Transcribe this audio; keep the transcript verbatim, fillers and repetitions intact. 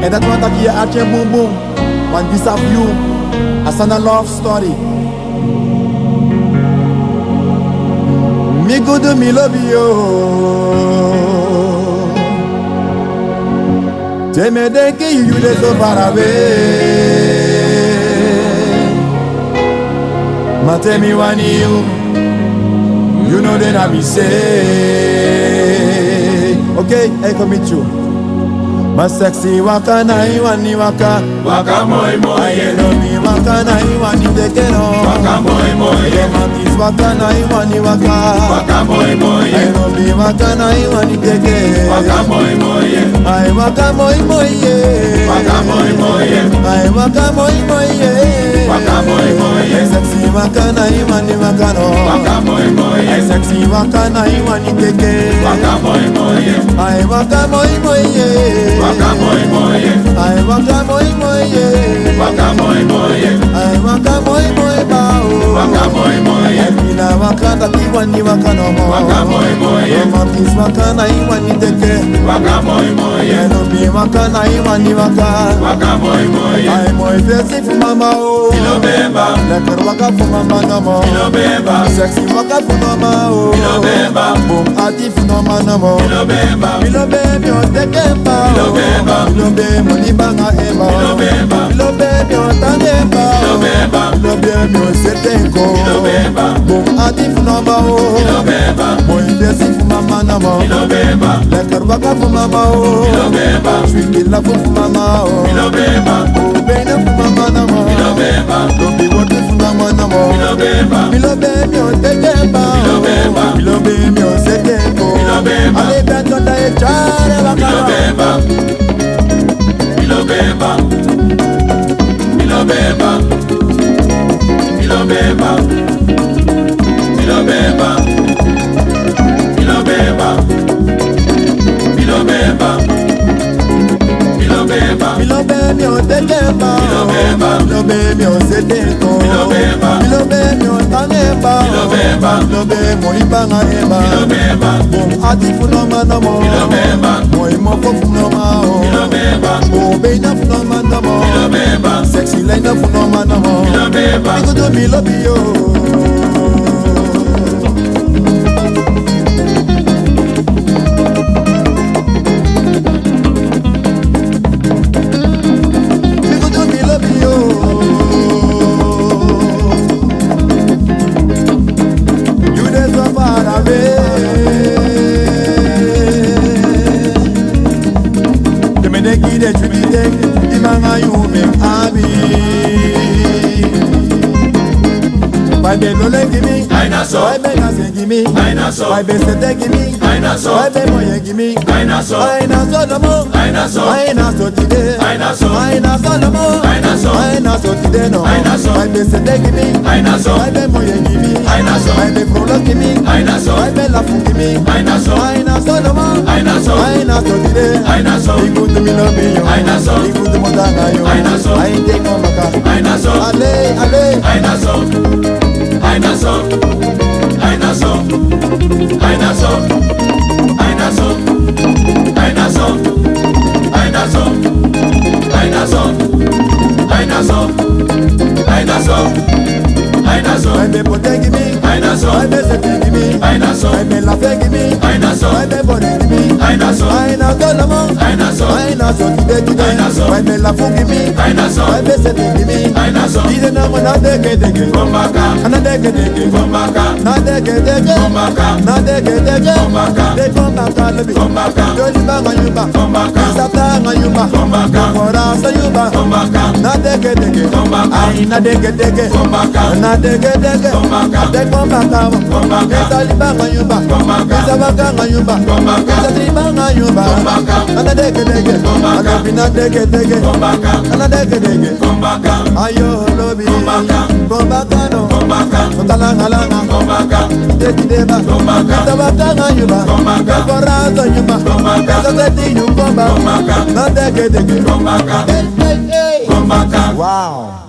En dati wani taki yu e arki en bunbun. Wan disa fu yu. A sani na love story. Mi gudu mi lobi yu. Te mi e denki yu, yu de so far awe. Ma te mi wani yu, yu no de na mi se. Ok, e kon miti yu. Ma sexy waka na yu wani waka. Waka moi moi. Ai, no mi waka na yu wani teke no. Waka moi moi. Romantis waka na yu wani waka. Waka moi moi. Ai, no mi waka na yu wani teke. Waka moi moi. Ai, waka moi moi. Waka moi moi. Ai, waka moi moi. Waka moi moi. Ai, sexy waka na yu wani waka no. Waka moi moi. Ai, sexy waka na yu wani teke. Waka moi moi. Ai, waka moi moi. Waka moi moi. Ai, waka moi moi. Waka moi moi. Ai, waka moi moi ba o. Waka moi moi. Ai, mi na waka taki wani waka no mo. Waka moi moi. Romantis waka na yu wani teke. Waka moi moi. Ai, no mi waka na yu wani waka. Waka moi moi. Ai, moi fesi fu mama o. Mi no bemba. Lekker waka fu mama no mo. Mi no bemba. Sexy waka fu mama o. Mi no bemba. Boom ati fu no man no mo. Mi no bemba. Mi no be mi o teke mba. Mi no bemba. Mi no be moni banga emba. Mi no bemba. Mi no be mi o tange mba. Mi no bemba. Mi no be mi o sete nko. Mi no bemba. Boom ati fu no ma o. Mi no bemba. Moi fesi fu mama no mo. Mi no bemba. Lekker waka fu mama o. Mi no bemba. Sweet love fu mama o. Mi no bemba. O bene fu mama no mo. Mi no bemba. Lobi woti fu mama no mo. Mi no bemba. Mi no be mi o teke mba. Mi no bemba. Mi no be mi o sete ko. Mi no bemba. Ale ben tonda e chare waka. Mi no bemba. Mi no bemba. Mi no bemba. Mi no bemba. Mi no bemba. Mi no bemba. Mi no bemba. Mi no bemba. Mi no be mi o teke mba. Mi no bemba. Mi no be mi o sete ko. Mi no bemba. Mi no be mi o tange mba. Mi no bemba. Mi no be moni banga emba. Mi no bemba. Boom ati fu no man no mo. Mi no bemba. Moi mofo fu no ma o. Mi no bemba. O bene fu no man no mo. Mi no bemba. Sexy line fu no man no mo. Mi no bemba. Mi gudu mi lobi yu. Mi gudu mi lobi yu. Yu de so far awe. Te mi e denki yu de tru, mi e denki di manga yu mi abi. Fa i be lolo gi mi. Ai na so. Fa i be nase gi mi. Ai na so. Fa i be sete gi mi. Ai na so. Fa i be moi gi mi. Ai na so. Ai na so no mo. Ai na so. Ai na so tide. Ai na so. Ai na so no mo. Ai na so. Ai na so tide no. Ai na so. Fa i be sete gi mi. Ai na so. Fa i be moi gi mi. Ai na so. Fa i be frolo gi mi. Ai na so. Fa i be lafu gi mi. Ai na so. Ai na so no mo. Ai na so. Ai na so tide. Ai na so. Yu gudu mi lobi yu. Ai na so. Yu gudu mi o tanga yu. Ai na so. Ai te kon baka. Ai na so. Ale, ale. Ai na so. Ai na so. Ai na so. Ai na so. Ai na so. Ai na so. Ai na so. Ai na so. Ai na so. Ai na so. Ai na so. Ai be pote gi mi. Ai na so. Ai be sete gi mi. Ai na so. Ai be lafe gi mi. Ai na so. Ai be bore gi mi. Ai na so. Ai na so no mo. Ai na so. Ai na so tide tide. Ai na so. Ai be lafu gi mi. Ai na so. Ai be sete gi mi. Ai na so. Tide no mo na deke deke. Kombaka. Na deke deke. Kombaka. Na deke deke. Kombaka. Na deke deke. Kombaka. De kombaka lobi. Kombaka. Yoli banga yuba. Kombaka. Satanga yuba. Kombaka. Korasa yuba. Kombaka. Na deke deke. Kombaka. Ai na deke deke. Kombaka. Na deke deke. Kombaka. De kombaka. Kombaka. Esa libanga yuba. Kombaka. Esa bakanga yuba. Kombaka. Esa libanga yuba. Kombaka. Na deke deke. Kombaka. Ana bina deke deke. Kombaka. Ana deke deke. Kombaka. Ayo lobi. Kombaka. Kombaka no. Kombaka. Kotalanga langa. Kombaka. Deki deba. Kombaka. Tabata nga yuba. Kombaka. Korazo yuba. Kombaka. Saseti yu komba. Kombaka. Na deke deke. Kombaka. Hey, hey, hey. Kombaka. Wow.